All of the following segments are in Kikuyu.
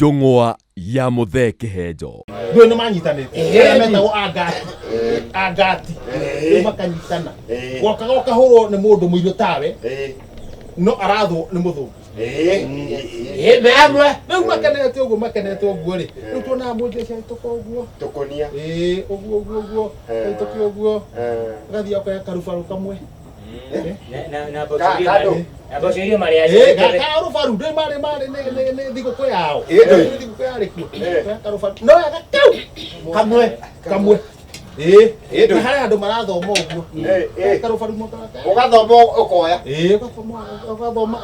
Njũng'wa ya Mũthee Kĩhenjo. Ndũĩ nĩ manyitanĩte arĩa metagwo angati angati rĩu makanyitana gokaga ũkahũrwo nĩ mũndũ mũirũ tawe no arathwo nĩ mũthũngũ. Me amwe. Rĩu makenete ũguo, makenete ũguo rĩ, rĩu tuonaga mũnjeshi agĩtũka ũguo. Tũkũnia. Ĩĩ, ũguo ũguo ũguo agĩtũke ũguo, agathiĩ akoya karubarũ kamwe. Na Kandũ. mboco iria marĩa. Ĩĩ, karũbaru ndĩ marĩ marĩ nĩ thigũkũ yao. Ĩĩ, ndũĩ. Nĩ thigũkũ yarĩ kuo. Koya karũbaru no yaga kau kamwe kamwe. Ĩĩ. Ĩĩ, ndũĩ. Na harĩ andũ marathoma ũguo. Ĩĩ. Karũbaru mokaga. Ũgathoma ũkoya. Ĩĩ, ũgathoma ũgathoma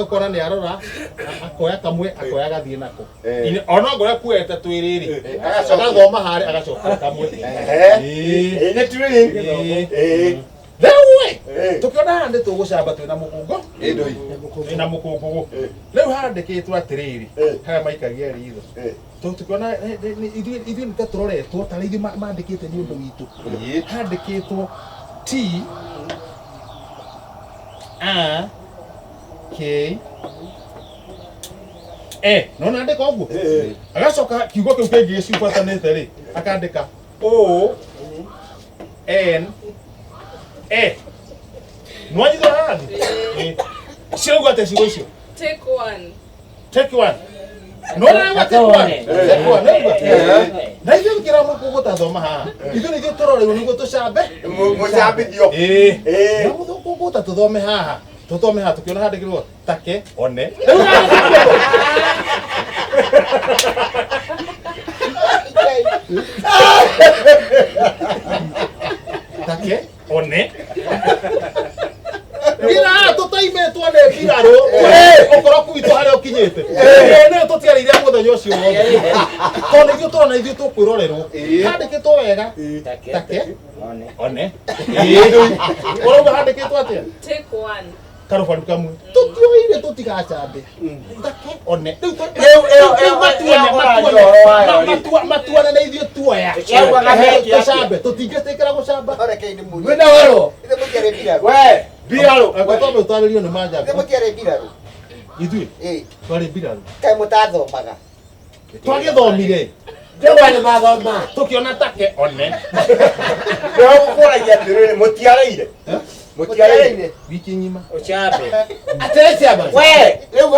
ũkona nĩ arora, akoya kamwe, akoya agathiĩ nako. Ona ngorĩa kuete twĩrĩ rĩ, Agacokia. agathoma harĩa agacokia kamwe. Ehe. Ĩĩ. Ĩĩ, nĩ training. Ĩĩ. Ĩĩ. Rĩu ĩ, Ĩĩ. tũkĩona haha nĩ tũgũcamba twĩna mũkũngũ. Ĩĩ, ndũĩ. Twĩna mũkũngũgũ. Ĩĩ. Rĩu handĩkĩtwo atĩrĩrĩ, Ĩĩ. harĩa maikagia ritho. Ĩĩ. Tondũ tũkĩona ithuĩ nĩ ta tũroretwo tarĩ ithuĩ mandĩkĩte nĩ ũndũ witũ. Ĩĩ. Handĩkĩtwo T A K E. Nona andĩka ũguo? Ĩĩ. Agacoka kiugo kĩu kĩngĩ gĩcibuatanĩte rĩ, akandĩka O N E. Nĩwanyita haha? Ĩĩ. Cirauga atĩa ciugo icio? Take one. Take one. Nona auga take one. Take one, nĩauga. Na ithuĩ ngĩra mũkũngũ tathoma haha. Ithuĩ nĩithuĩ tũrorerwo nĩguo tũcambe. Mũcambithio. Ĩĩ. Ĩĩ. Na mũthũngũ ta tũthome haha. Tũthome haha tũkĩona handĩkĩrwo take one. Take one. Ngira tũtaimetwo nĩ mbirarũ ũkorwo gwitũ harĩa ũkinyĩte. Ĩĩ nĩyo tũtiarĩire mũthenya ũcio wothe. Tondũ ithuĩ tũrona ithuĩ tũkwĩrorerwo. Handĩkĩtwo wega. Take one. Ĩĩ. Ũrauga handĩkĩtwo atĩa? Take one. Karũbaru kamwe. Tũtioire tũtigacambe. Take one. Rĩu Rĩu ĩyo- rĩu ĩyo- matuone ĩyo matuone ũraria ũhoro wayo rĩ. matuone na ithuĩ tuoya. Yaugaga heki atĩa? Tũcambe tũtingĩtĩkĩra gũcamba. Rekei ndĩmũrie. Mwĩna warwo. Ithe mũtiarĩ mbirarũ. We, mbirarũ. Reke twambe ũtarĩrio nĩ manja. Ithe mũtiarĩ mbirarũ. Ithuĩ Ĩĩ. twarĩ mbirarũ. Kaĩ mũtathomaga. Twagĩthomire Ndĩwa nĩ mathoma. tũkĩona take one. Nĩho gũkũragia atĩrĩrĩ, mũtiarĩire. Mũtiarĩire. Wiki ng'ima. Ũcambe. Atĩrĩ ciama. We, rĩu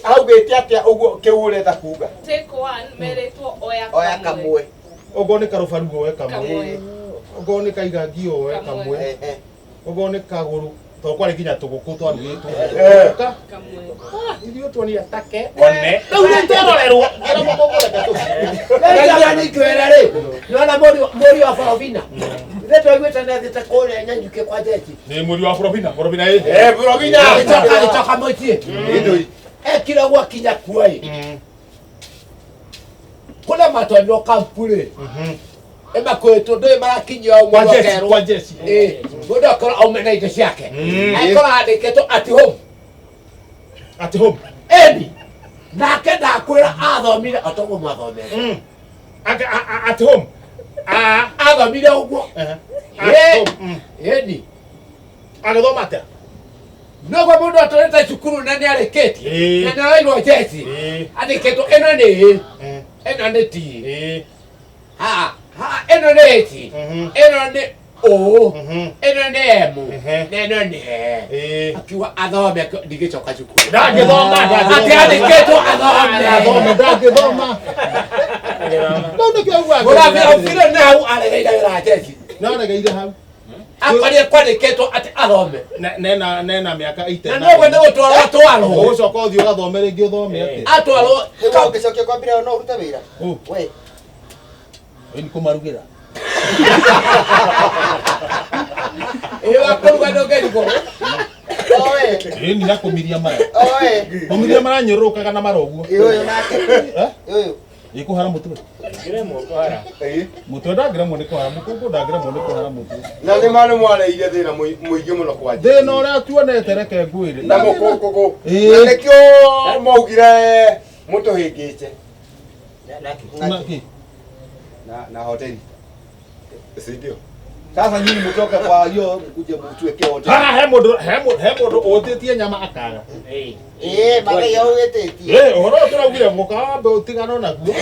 haugĩte atĩa ũguo kĩu ũrenda kuga? Take one meretwo oya Oya kamwe. kamwe. Okorwo nĩ karũbaru woe kamwe. Kamwe. Okorwo nĩ kaigangi woe kamwe. Ehe. Okorwo nĩ kagũrũ tondũ kwarĩ nginya tũgũkũ twarugĩtwo. Ka Kamwe. ithuĩ tuonire take one. Rĩu nĩ twerorerwo. Ngĩra mũkũngũ reke tũthiĩ. Rĩu ciama nĩ ikwĩra rĩ. Nĩwona mũriũ wa Borobina. Ithe twaiguĩte nĩ athiĩte kũrĩa Nyanyuki kwa Jeshi. Nĩ mũriũ wa Borobina. Borobina ĩ. Eh, Borobina. Agĩcoka agĩcoka mũciĩ. Ĩĩ, ndũĩ. Ekire ũguo akinya kuo ĩ. Kũrĩa matwarirwo kampu rĩ. Ĩmakuĩtwo ndũĩ marakinyio Kwa mũndũ jeshi, akerwo. kwa jeshi. Ĩĩ, mũndũ akorwo aume na indo ciake. Akorwo andĩkĩtwo at home. At home. Eni. Nake ndakwĩra athomire o toguo mwathomete. At home. Ah. Athomire ũguo. At Ĩĩ. home. Ĩni. Agĩthoma atĩa? Noguo mũndũ atwarĩte cukuru na nĩ arĩkĩtie. Ĩĩ. Na nĩ arairwo jeci. Ĩĩ. Andĩkĩtwo ĩno nĩ ĩ, ĩno nĩ T. Ĩĩ. Ha, ha, ĩno nĩ H. Ĩno nĩ O. Ĩno nĩ M. Na ĩno nĩ E. Ĩĩ. Akiuga athome ndigĩcoka cukuru. Ndangĩthoma. Atĩ andĩkĩtwo athome. Athome ndangĩthoma. Rĩu nĩkĩo augaga. Mũrabira ũbire nĩ hau aregeire wĩra wa jeci. No aregeire hau. Akorire kwandĩkĩtwo atĩ athome. Nena mĩaka ite. Na noguo nĩ gũtwarwo atwarwo. Ũgũcoka ũthiĩ ũgathome rĩngĩ ũthome atĩa? Atwarwo. Rĩu ũngĩcokia kwa mbirarũ no ũrute wĩra. Ũ. We. Ĩ nĩ kũmarugĩra. Ĩ wa kũruga ndũngĩrigwo. Oe. Ĩ ni na kũmiria mara. Oe. Kũmiria maranyũrũrũkaga na mara ũguo. Ĩ ũyũ nake. Eh? Ĩ ũyũ. Ĩ kũhara mũtwe. Ngĩremwo kũhara. Ĩĩ. Mũtwe ndangĩremwo nĩ kũhara mũkũngũ ndangĩremwo nĩ kũhara mũtwe. Na nĩ ma nĩ mwarĩire thĩna mũingĩ mũno kwa jeshi. Thĩna ũrĩa tuonete reke ngwĩre. Na mũkũngũgũ. Ĩĩ. Na nĩkĩo maugire mũtũhĩngĩce. Naki. Na kĩ? Na hoteli. Si ndio? Sasa nyinyi mtoke kwa hiyo mkuje mtuwekee wote. Ah, he mũndũ he mũndũ he mũndũ ũtĩtie nyama akaga. Ĩĩ magai augĩtĩtie. Eh, ũhoro ũyũ tũraugire mũkawa wambe ũtigane naguo.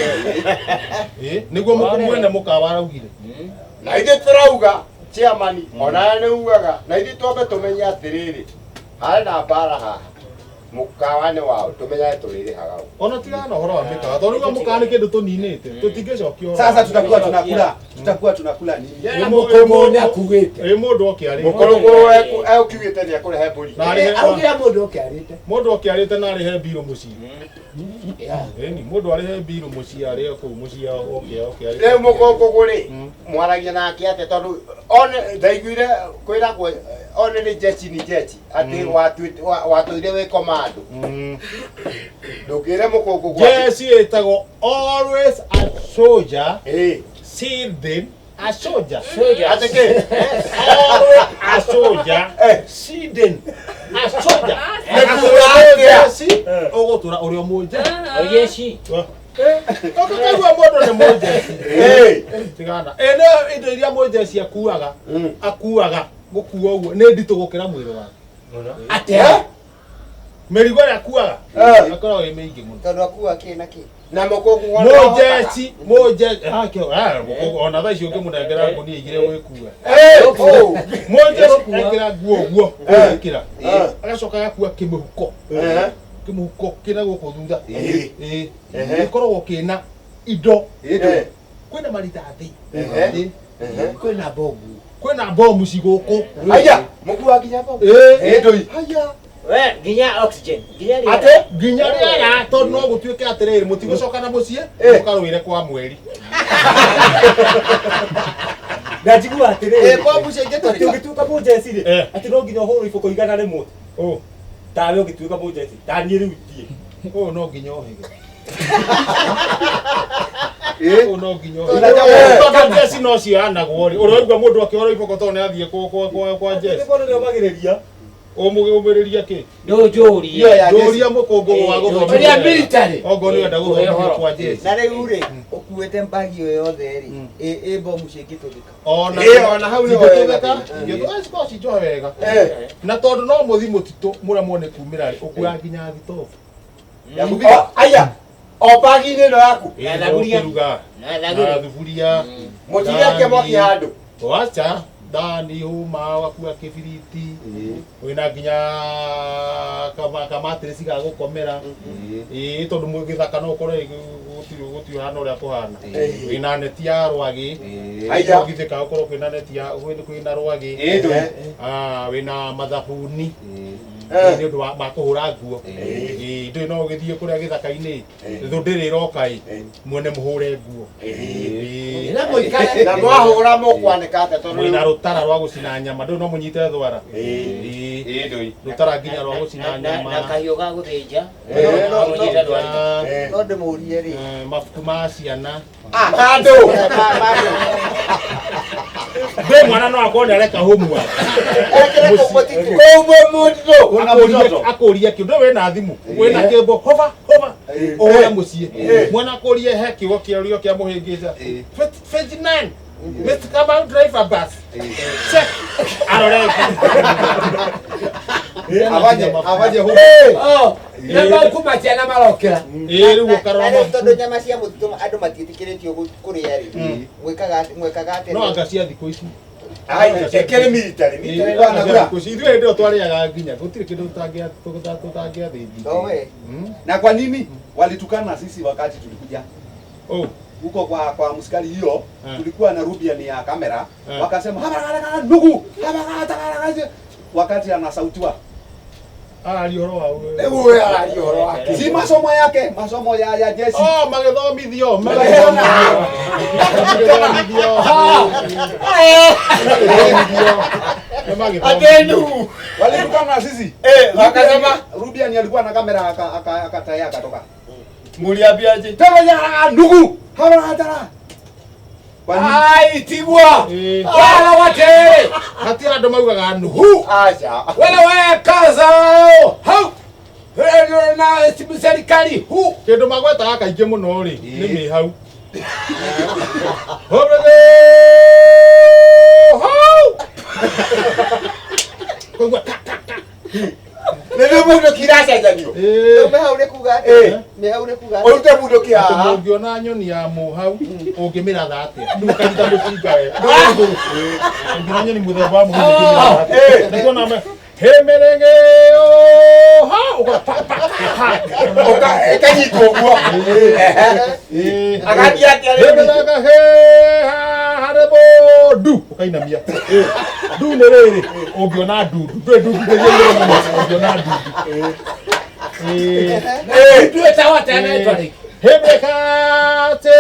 Eh, nĩguo mwene mũkawa araugire. Na ithuĩ tũrauga chairman ona nĩ ugaga na ithuĩ twambe tũmenye atĩrĩrĩ harĩ na mbara haha mũkawa nĩ wao tũmenyage tũrĩrĩhaga ũ. Ona tigana na ũhoro wa mĩkawa tondũ rĩu mũkawa nĩ kĩndũ tũninĩte tũtingĩcokia ũhoro. Sasa tutakuwa tunakula, tutakuwa tunakula nini? Ĩ Mũkũngũ nĩ akugĩte. Ĩ mũndũ oke arĩte. Mũkũrũngũ ekiugĩte nĩ ekũrehe mbũri. Na arĩhe Augire mũndũ oke arĩte. mũndũ oke arĩte na arĩhe mbirũ mũciĩ. Ĩni mũndũ arĩhe mbirũ mũciĩ arĩe kũu mũciĩ oke oke arĩte. Rĩu mũkũngũgũ rĩ mwaragia nake atĩa tondũ one ndaiguire kwĩragwo one nĩ jeshi ni jeshi atĩ watũire wĩ komando ndũngĩre mũkũngũgũ atĩ- Jeshi ĩtagwo always a soldier, Ĩ. seldom a soldier. Soldier. Atĩ kĩ? Always a soldier, seldom a soldier. Nĩ kuga atĩa? Jeshi ũgũtũra ũrĩ o mũjeshi. Ojeshi. Ũngĩkaigua mũndũ nĩ mũjeshi. Ĩ. Tigana. Ĩ nĩ indo iria mũjeshi akuaga, akuaga gũkua ũguo nĩ nditũ gũkĩra mwĩrĩ wake. Atĩa? Mĩrigo ĩrĩa akuaga Eh. ĩkoragwo ĩ mĩingĩ mũno. Tondũ akua kĩ na kĩ. Na mũkũngũgũ Mũjeshi, mũjeshi, ah, kĩo, ah, mũkũngũ, ona thaa ici ũngĩmũnengera ngũnia igĩrĩ gwĩkua. Mũjeshi ekĩra nguo ũguo, gwĩkĩra. Agacoka agakua kĩmũhuko. Kĩmũhuko kĩna gũkũ thutha. Ĩ. Gĩkoragwo kĩna indo. Kwĩna maritathi. Ĩ. Kwĩna bomu. Kwĩna bomu ci gũkũ. Haya, mũkuaga nginya bomu. Ĩ. Ĩ ndũi. Haya. We nginya oxygen. Nginya rĩera. Atĩ? Nginya rĩera tondũ no gũtuĩke atĩrĩrĩ mũtigũcoka na mũciĩ mũkarũĩre kwa mweri. Na njigua atĩrĩrĩ. Ĩ bomu cingĩtũrĩka. Atĩ ũngĩtuĩka mũjeci rĩ, Eh. atĩ no nginya ũhũrwo iboko 100. Ũ. Tawe ũngĩtuĩka mũjeci, ta niĩ rĩu ndiĩ. Ũũ no nginya ũhĩge. Eh? Ũũ no nginya Tondũ ũhĩge. Tondũ jeci no cioyanagwo rĩ. Ũraigua mũndũ akĩhũrwo iboko tondũ nĩ athiĩ kwa jeci. Nĩ kuona nĩomagĩrĩria. Ũmũgĩũmĩrĩria kĩ? Ndũnjũrie. Hiyo ya jeshi. Ndũria mũkũngũ wa gũthomithio. Ũrĩa military. Ongorwo nĩ ũrenda gũthomithio kwa jeci. Na rĩu rĩ ũkuĩte mbagi ĩyo yothe rĩ ĩ bomu cingĩtũrĩka. Ona Ĩ, ona hau nĩho cingĩtũmĩka, wega. ingĩtũmĩka, cinjohe wega. Eh. Na tondũ no mũthi mũtitũ mũremwo nĩ kumĩra rĩ, ũkuaga nginya thitobu. Ya kupika. O, aya, o bagi-inĩ ĩno yaku Na thaburia. Ũkĩruga. Na Na thagiri. thuburia. mũtigekie mwaki handũ. Wacha thani hũma ũgakua kĩbiriti wĩna nginya kamatirĩci ga gũkomera ĩĩ tondũ gĩthaka no ũkore gũtirĩ gũtirĩ hana ũrĩa kũhana wĩna neti ya rwagĩ Haya. githĩka ũkorwo kwĩna neti ya kwĩna rwagĩ Ĩ ndũi. Ah, wĩna mathabuni Eh. nĩ ũndũ wa ma kũhũra nguo Ĩĩ, ndũĩ no ũgĩthiĩ kũrĩa gĩthaka-inĩ thũ ndĩrĩ ĩroka ĩ mwene mũhũre nguo Ĩĩ. Na mũikare. Na mwahũra mũkwanĩka atĩa tondũ mwĩna rĩu- rũtara rwa gũcina nyama ndũĩ no mũnyite thwara Ĩĩ. Ĩ ndũi. rũtara nginya rwa gũcina Na nyama kahiũ ga gũthĩnja. Eh. No mũnyite thwariga. Eh, No ndĩmũrie rĩ. mabuku ma ciana Handũ. ndĩ mwana no akorwo nĩ areka homework Ekĩre kũu mũtitũ. Kũu mũtitũ. Kuna mtoto. Akũrie kĩndũ ndũĩ wĩna thimũ wĩna kĩmbo hova hova ũhũre mũciĩ mwana akũrie he kiugo kĩorio kĩa mũhĩngĩca page 9 Mr. Kamau driver bus check arore Abaje abaje huko. Oh, na mabuku ma ciana marokĩra. ĩĩ rĩu Na ũkarora rĩu mabuku tondũ nyama cia mũtitũ andũ matiĩtĩkĩrĩtio kũrĩa rĩ. Mwĩkaga mwĩkaga atĩa? no anga cia thikũ ici Ai, ĩkĩrĩ military, military. Ĩĩ, anga cia thikũ ici ithuĩ hĩndĩ ĩyo twarĩaga nginya gũtirĩ kĩndũ tũtangĩathĩnjire No we. Na kwa nini walitukana sisi wakati tulikuja Oh, huko kwa msikari hiyo? Eh. Tulikuwa na rubia ni ya kamera, Eh. wakasema haba ndugu haba wakati anasautiwa araria ũhoro wa Rĩu ũyũ araria ũhoro wake. si masomo yake, masomo ya jeshi. Oh, magĩthomithio magĩthomithio magĩthomithio Nĩ magĩthomithio. Atĩ nũ. Walitukana sisi. Eh, wakasema Rubia ni alikuwa na kamera akataya akatoka. mũliambia aje? Tena ya ndugu haba hatara. Kwa nini? Ai, tigwa. Ĩĩ. Wala watere. Hatirĩ andũ maugaga nuhu Aca. Wala we kaza wao. Hau. Na serikali hu. Kĩndũ magwetaga kaingĩ mũno rĩ nĩ mĩhau. Hũrĩrĩ, hau! Kũigua ka ka ka. Nĩ mũndũ kiracenjanio. Ĩĩ. Rĩu hau nĩ kuga Eh. atĩa? Nĩ hau nĩ kuga atĩa? Ũrute mũndũ Atĩ haha. mũngĩona nyoni ya mũhau ũngĩmĩratha atĩa? Rĩu ũkanyita mũcinga we. Ũngĩona nyoni mũthemba wa mũhau ũngĩmĩratha atĩa? Eh. Nĩguo na hĩmĩrĩgĩ ha ũka pa pa pa. Ũka ĩkanyitwo ũguo. Ĩĩ. Agathiĩ atĩa rĩu? Hĩmĩrĩgĩ hĩ ha harĩ mũndu ũkainamia. Ndu nĩ rĩrĩ ũngĩona ndundu ndũĩ ndundu ndĩgĩire mũno ũngĩona ndundu. Ĩĩ. Ndu ĩtagwo atĩa na rĩtwa rĩngĩ? Hĩmĩrĩkate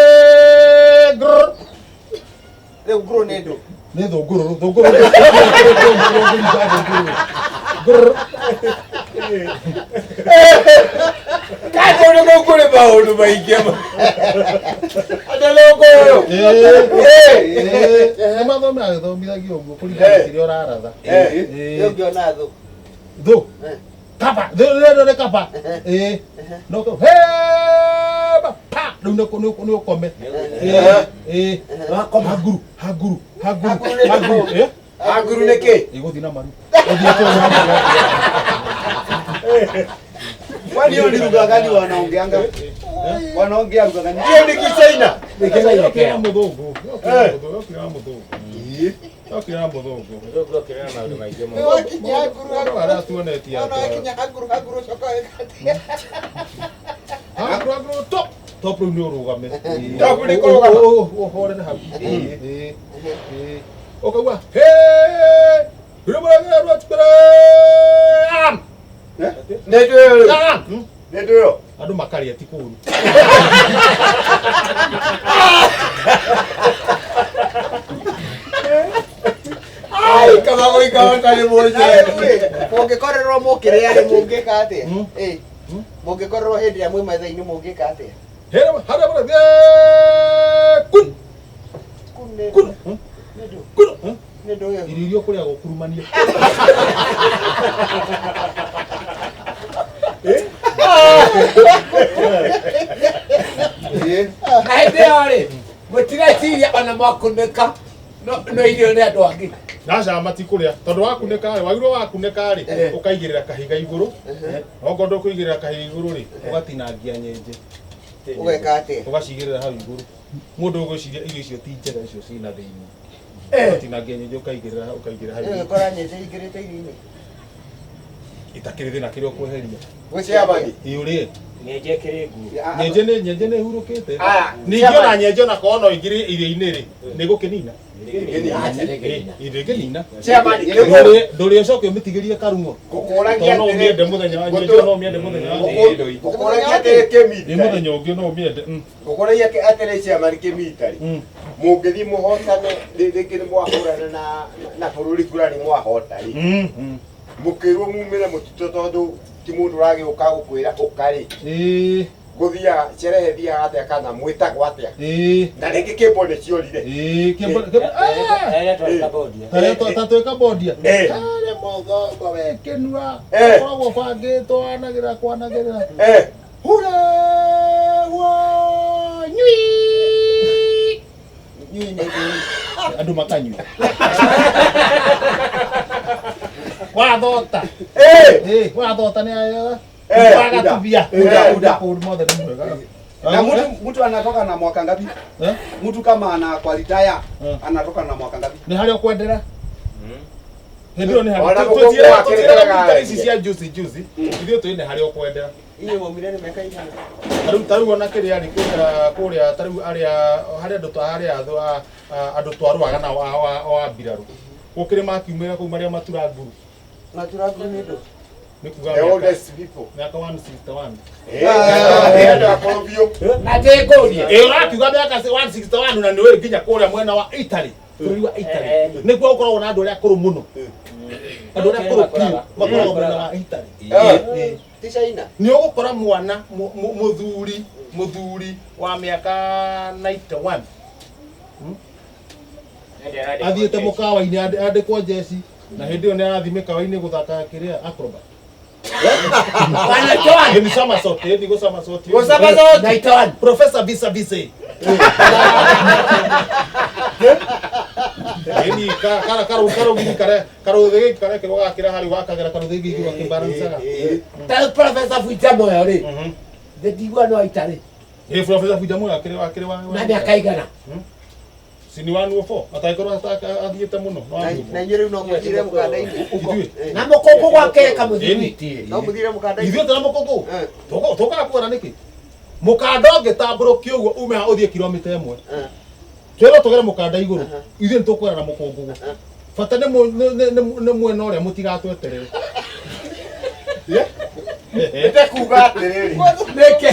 grr. Rĩu ngũrũ nĩ ndũ. Nĩ thũngũrũrũ thũngũrũrũ thũngũrũrũ. Kũndũ kũu kũrĩ maũndũ maingĩ. Andũ thũngũrũrũ. Nĩ mathome agĩthomithagio ũguo kũringana na kĩrĩa ũraratha. Rĩu ũngĩona thũ. Thũ. Kaba. Thũ rĩrĩ nĩ kaba. Ĩĩ. No kau. Heba. Pa. Rĩu nĩ ũkome. Ĩĩ. Hanguru. Hanguru. Hanguru. Hanguru. Ĩĩ. Hanguru nĩ kĩ? Ĩgũthiĩ na maru. Ũthiĩ kũu na maru. Kwani hiyo ni lugha gani wanaongeanga? Wanaongea lugha gani? Hiyo ni Kichina. Yokĩra mũthũngũ. Yokĩra mũthũngũ. Yokĩra mũthũngũ. Mũthũngũ okĩrĩ na maũndũ maingĩ mũno. Rĩu wakinya hanguru Andũ arĩa tuonetie Ona atĩ- wakinya hanguru hanguru ũcoka weka atĩa? Hanguru hanguru top. Top rĩu nĩ ũrũgame. Top nĩ kũrũgama. Ũhorere hau. Ĩĩ. Ĩĩ. Ũkaigua hĩ. Rĩmũragĩra rwatukĩra. Nĩ ndũ ĩyo rĩu. Nĩ ndũ ĩyo. Andũ makarĩa ti kũũru. Ai, kama gũikara ũtarĩ mũnje. Mũngĩkorerwo mũkĩrĩa rĩ mũngĩka atĩa? Ĩ. Mũngĩkorerwo hĩndĩ ĩrĩa mwĩ metha-inĩ mũngĩka atĩa? Hĩ harĩa mũrathiĩ. Kun. Kun nĩ Kun. nĩ ndũ. Kun. Nĩ ndũ ĩyo. Irio iria ũkũrĩa gũkurumania. Na hĩndĩ ĩyo rĩ, mũtireciria ona mwakunĩka no irio nĩ andũ angĩ. Naca matikũrĩa tondũ wakunĩka rĩ wagĩrĩirwo wakunĩka rĩ ũkaigĩrĩra kahiga igũrũ okorwo ndũkũigĩrĩra kahiga igũrũ rĩ ũgatinangia nyenje Ũgeka atĩa? ũgacigĩrĩra hau igũrũ mũndũ ũgwĩciria irio icio ti njega icio ciĩna thĩinĩ ũgatinangia nyenje ũkaigĩrĩra ũkaigĩrĩra hau Rĩu igũrũ ũgĩkora nyenje ingĩrĩte irio-inĩ. itakĩrĩ thĩna kĩrĩa ũkweheria Chairman. ĩ ũrĩe Nyenje ĩkĩrĩ nguo. nyenje nĩ nyenje nĩ hurũkĩte Aya, ningĩ ona nyenje ona korwo no ingĩrĩ irio-inĩ rĩ nĩ gũkĩnina ndĩngĩnina Chairman, ndũrĩ ũcoke ũmĩtigĩrie karung'o Gũkũragia tondũ no ũmĩende mũthenya wa nyenje no ũmĩende mũthenya wa Gũkũragia atĩrĩ nĩ kĩmita. mũthenya ũngĩ no ũmĩende Gũkũragia atĩrĩ chairman kĩmita rĩ. Mũngĩthiĩ mũhotane rĩngĩ nĩ mwahũrana na bũrũri fulani mwahota rĩ. Mũkĩrwo mumĩre mũtitũ tondũ ti mũndũ ũragĩũka gũkwĩra ũka rĩ. Ĩĩ. Gũthiaga cerehe thiaga atĩa kana mwĩtagwo atĩa? Ĩĩ. Na rĩngĩ kĩmbo nĩ ciorire. Ĩĩ kĩmbo Arĩa twarĩ Cambodia. ta twĩ Cambodia. Ĩĩ. Harĩ mũthongo wĩ kĩnua. Ĩĩ. Ũkoragwo ũbangĩtwo wanagĩrĩra kwanagĩrĩra. Ĩĩ. Hure wo nyui. Nyui nĩ ndũ. Andũ makanyua. Wathota. Ĩĩ. Ĩĩ, wathota nĩ ayo. Eh, Wagatubia. uda, uda. Kũndũ mothe nĩ mwega. Na mtu anatoka na mwaka ngapi? Eh? Mtu kama ana kwa retire Eh. anatoka na mwaka ngapi? Nĩ harĩa ũkwendera. Hĩndĩ ĩyo nĩ Ona harĩa mũgongo wake tũtiĩraga nĩkaraga mita ici cia juicy juicy. Ithuĩ twĩ nĩ harĩa ũkwendera. Inyuĩ mwaumire nĩ mĩaka igana. Tarĩu ona kĩrĩa rĩ kũrĩa kũrĩa tarĩu arĩa harĩa andũ twa harĩa andũ twarũaga nao a mbirarũ. Gũkĩrĩ makiumĩra kũu marĩa matura nguru. Matura nguru nĩ ndũ. Nĩ kuga The oldest people. mĩaka 161. Ĩĩ, andũ akũrũ biũ. Na ndĩngũrie. Ĩ ũrakiuga mĩaka 161 na nĩũĩ nginya kũrĩa mwena wa Italy. Bũrũri wa Italy. Nĩkuo gũkoragwo na andũ arĩa akũrũ mũno. Andũ arĩa akũrũ biũ makoragwo mwena wa Italy. Ĩ. Ti China. Nĩ ũgũkora mwana mũthuri mũthuri wa mĩaka 91 athiĩte mũkawa-inĩ andĩkwo njeci na hĩndĩ ĩyo nĩ arathiĩ mĩkawa-inĩ gũthaka kĩrĩa acrobat. Ĩ, ni somersault, ĩ, ni gũ-somersault. Gũ-somersault. 91. Professor Visa Vise. Ĩni karũgiri karĩa karũthĩgĩ karĩa kĩrĩa gakĩra harĩ wakagera karũthĩgĩ igũrũ akĩbarancaga. Ta Professor Fuita Moyo rĩ. Ndigua no aitarĩ. Ĩ Professor Fuita Moyo akĩrĩ akĩrĩ wa Na mĩaka igana. Sini 104 atangĩkorwo athiĩte mũno. Na inyuĩ rĩu no mũthire mũkanda-inĩ. Na mũkũngũ gwake kamũthigiti. No mũthire mũkanda-inĩ. Ithuĩ tũna mũkũngũ. Tũkaga kuona nĩkĩ? Mũkanda ũngĩtambũrũkio ũguo ume haha ũthiĩ kilomita ĩmwe. Twĩrwo tũgere mũkanda igũrũ. Ithuĩ nĩtũkwera na mũkũngũgũ. Bata nĩ mwena ũrĩa mũtigatweterere. Nĩtekuga atĩrĩrĩ. Nĩkĩ?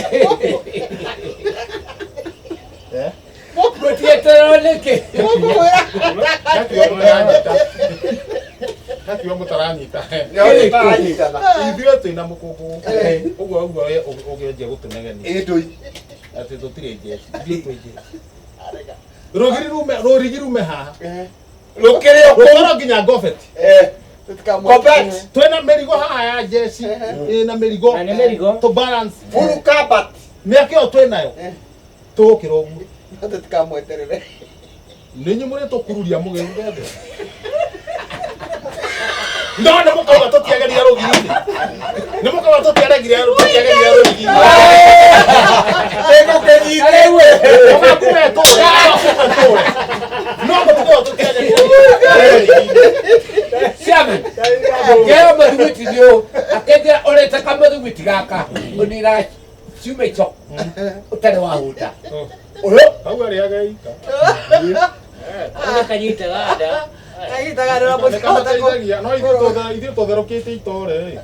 Mũtietererwo nĩkĩ? Hakiuga mũtaranyita. Nĩo Ithuĩ twĩna mũkũngũgũ. Ũguo ũguo we ũngĩanjia gũtũnegenia. Ĩ Atĩ tũtirĩ njeci. Ithuĩ twĩ njeci. Rũgiri rume rũrigi rume haha. Rũkĩrĩ o kũu. Rũkorwo nginya Gobet. Gobet. Twĩna mĩrigo haha ya njeci. Ĩna mĩrigo. Na nĩ mĩrigo. To balance. Full combat. Mĩaka ĩyo twĩnayo. Tũgũkĩra ũguo. No tũtikamweterere. Nĩ inyuĩ mũrĩtũkururia mũgĩruga thĩ. No nĩ mũkauga tũtiagerire rũgiri-inĩ. Nĩ mũkauga tũtiaregire tũtiagerire rũgiri-inĩ. Ĩgũkĩnyitĩwe. Mũgakume tũre. Tũre. No mũtikauga tũtiagerire rũgiri-inĩ. Chairman, ngero mũthugwiti nĩ ũũ akĩnjĩra ũrĩte kamũthugwiti gaka ũninaga ciuma ico ũtarĩ wahũta. Ũyũ hau arĩaga ika. Kanyitaga nda. Kanyitaga nda mũtikahota Nĩkamateithagia. No ithuĩ tũtherũkĩtie itore.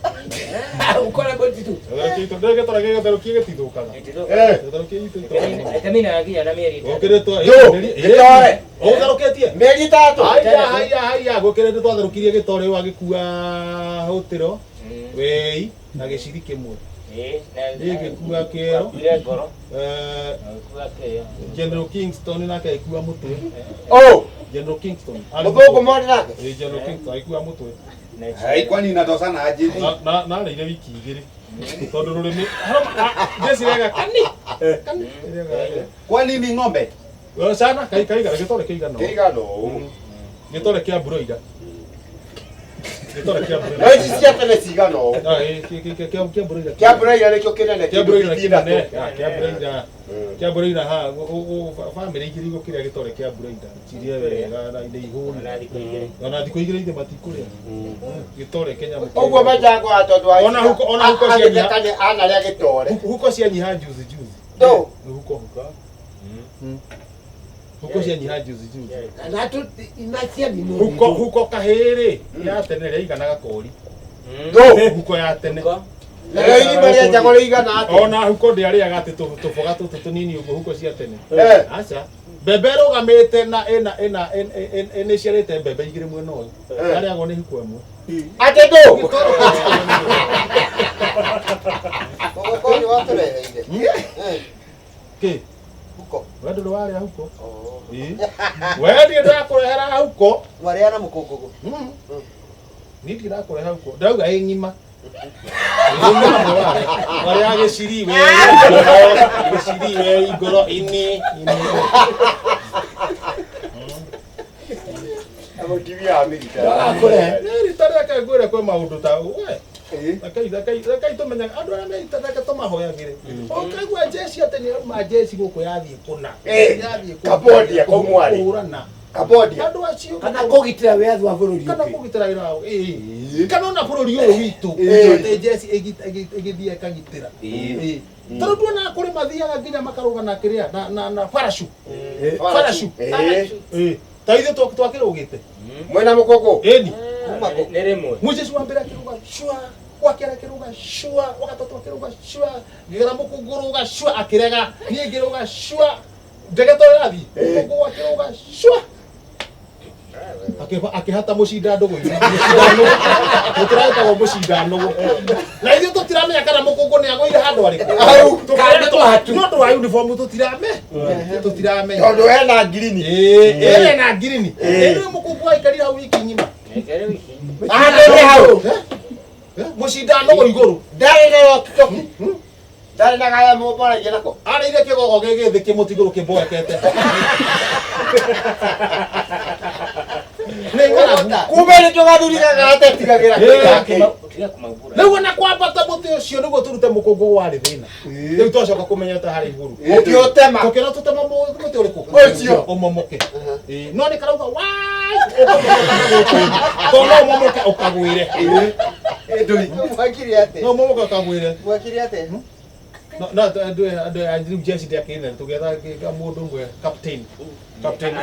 Ũkore mũtitu. Tũtherũkĩtie itore. Gĩtore gĩgĩtherũkie gĩtithũkaga. Tũtherũkĩtie itore. Ĩtaminaga nginya na mĩeri ĩtatũ. Gũkĩrĩtwo. Gĩtore. Ũtherũkĩtie? Mĩeri ĩtatũ. Haiya haiya haiya gũkĩrĩte twatherũkirie gĩtore ũgagĩkua hũtĩro wĩi na gĩciri kĩmwe. Gĩgĩkua kĩero. Wakuire ngoro. Agĩkua kĩero. General Kingston nake agĩkua mũtwe. Oh. General Kingston. Mũthũngũ mwarĩ nake? Ĩ General Kingston agĩkua mũtwe. Hai kwani inatosana aje? Na narĩire wiki igĩrĩ. Tondũ rũrĩmĩ ndĩciraga kani. Kani. Kwani ni ng'ombe? Sana kai kaigana gĩtore kĩigana. Kĩigana ũũ. Gĩtore kĩa broiler. Gĩtore kĩa broiler. No ici cia tene cigana ũũ. Kĩa broiler. Kĩa broiler nĩkĩo kĩnene Kĩa broiler kĩndũ kĩnene. Kĩa broiler. Kĩa broiler ha bamĩrĩ igĩrĩ igũkĩrĩa gĩtore kĩa broiler. Cirĩe wega na nĩ ihũni. Ona thikũ igĩrĩ ithe matikũrĩa. Gĩtore kĩnyamũ. Ũguo manjango wa tondũ wa Ona huko ona huko cia nyiha. Anarĩa gĩtore. Huko cia nyiha juzi juzi. Ndũ. Huko huko. Huko cia nyiha juzi juzi. Na tu inacia nĩ Huko huko kahĩrĩ ya tene rĩaiganaga kori. Ndũ. Huko ya tene. Rĩo irima rĩenjagwo rĩigana atĩa? Ona huko ndĩarĩaga atĩ tũboga tũtũ tũnini ũguo huko cia tene. Eh. Aca. Mbembe ĩrũgamĩte na ĩna ĩna nĩciarĩte mbembe igĩrĩ mwena ũyũ. Yarĩagwo nĩ huko ĩmwe. Atĩ ndũ. Mũgũkũ nĩ watũreheire. Kĩ? Huko. We ndũrĩ warĩa huko. Ĩ. We ndirĩ ndakũrehera huko. Mwarĩa na mũkũngũgũ. Niĩ ndirĩ ndakũrehera huko. Ndauga ĩ ng'ima. Warĩa gĩciri we ngoro, gĩciri we ngoro ini. Mũtumia wa mĩrita. Nĩ rita rĩake ngwĩre kwĩ maũndũ ta we. Rekai rekai rekai tũmenyaga andũ arĩa me ita reke tũmahoyagĩre. Ũkaigua njeci atĩ nĩ arauma njeci gũkũ yathiĩ kũna. Yathiĩ kũna. Cambodia kũu mwarĩ. Kũhũrana. Cambodia. Andũ acio Kana kũgitĩra wĩyathi wa bũrũri kana ũngĩ. kũgitĩra wĩra wao. Ĩĩ. Kana ona bũrũri ũyũ witũ. Atĩ njeci ĩgĩthiĩ ĩkagitĩra. Ĩĩ. Tondũ tuonaga kũrĩ mathiaga nginya makarũga na kĩrĩa na na na parachute. Parachute. Ĩĩ. Ta ithuĩ twakĩrũgĩte. Mwena mũkũngũ. Ĩni. Nĩ rĩmwe. Mũjeci wa mbere akĩrũga cua wa kerĩ akĩrũga cua wa gatatũ akĩrũga cua ngĩgera mũkũngũ rũga cua akĩrega niĩ ngĩrũga cua ndege to ĩrathiĩ mũkũngũ akĩrũga cua akĩhata mũcinda ndũgũ gũtĩraĩtagwo mũcinda nũgũ na ithuĩ tũtiramenya kana mũkũngũ nĩ agũire handũ arĩkũ Hau. Kana nĩ ũndũ wa uniform tũtiramenya Tondũ ena ngirini. Ĩĩ ena ngirini ĩĩ mũkũngũ aikarire hau wiki ng'ima Ahandĩte hau. Mũcinda nũgũ igũrũ Ndarĩ na walkie-talkie. Ndarĩ na gaya mũmaragia nako. Arĩire kĩgogo gĩgĩthĩ kĩmũtigũrũ kĩmboekete. Nĩ ng'aragu. Kumbe nĩ tũgathuri gagatetigagĩra kĩgake. Tiga kũmaumbũra. Rĩu ona kwambata mũtĩ ũcio nĩguo tũrute mũkũngũ warĩ thĩna. Rĩu twacoka kũmenya ta harĩ igũrũ. Ũkĩũtema. Tũkĩra tũtema mũtĩ ũrĩkũ? Ũcio. Ũmomoke. Ĩĩ, no nĩ karauga wai ũkamomoka tondũ no ũmomoke ũkagwĩre. Mwekire atĩa? No ũmomoke ũkagwĩre. Mwekire atĩa? No no andũ andũ rĩu jeshi ndĩakĩrĩ nene tũgĩetha mũndũ ũmwe captain. Captain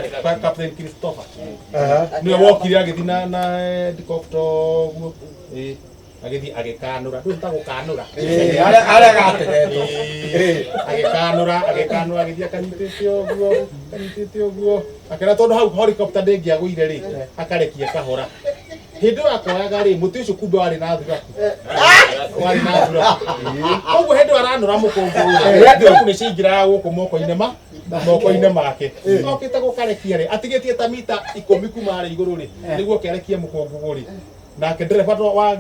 Captain Christopher. Nĩwe wokire agĩthiĩ na na helicopter ũguo. Ĩĩ. Agĩthiĩ agĩkanũra. Ndũĩ ta gũkanũra. Ĩĩ, harĩa gategetwo. Ĩĩ, agĩkanũra agĩkanũra agĩthiĩ akanyitĩte ũguo akanyitĩte ũguo akĩra tondũ hau helicopter ndĩngĩagũire rĩ akarekia kahora hĩndĩ ĩyo akoyaga rĩ mũtĩ ũcio kumbe warĩ na thuraku warĩ na thuraku koguo hĩndĩ ĩyo aranũra mũkũngũ rĩ thuraku nĩ ciaingĩraga gũkũ moko-inĩ ma moko-inĩ make okĩte gũkarekia rĩ atigĩtie ta mita 10 kuma harĩa igũrũ rĩ nĩguo kĩarekie mũkũngũgũ rĩ nake ndereba wa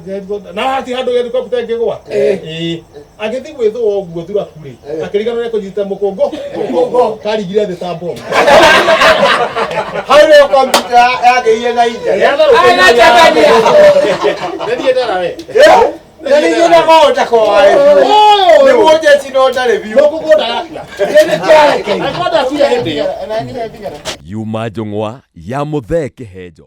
na hati handũ helicopter ĩngĩgwa ĩĩ agĩthiĩ gwĩthũa ũguo thuraku rĩ akĩriganĩrwo nĩ kũnyita mũkũngũ karigire thĩ ta bomu. Hau nĩyo kompiuta yagĩire na inja. Nĩ niĩ ndara we. Na ningĩ na goda kwa nĩ mũnjeci no ndarĩ biũ. Mũkũngũ ndarakua. Angĩkorwo ndakuire hĩndĩ ĩyo. Nani he thigara? Yuma njũng'wa ya Mũthee Kĩhenjo.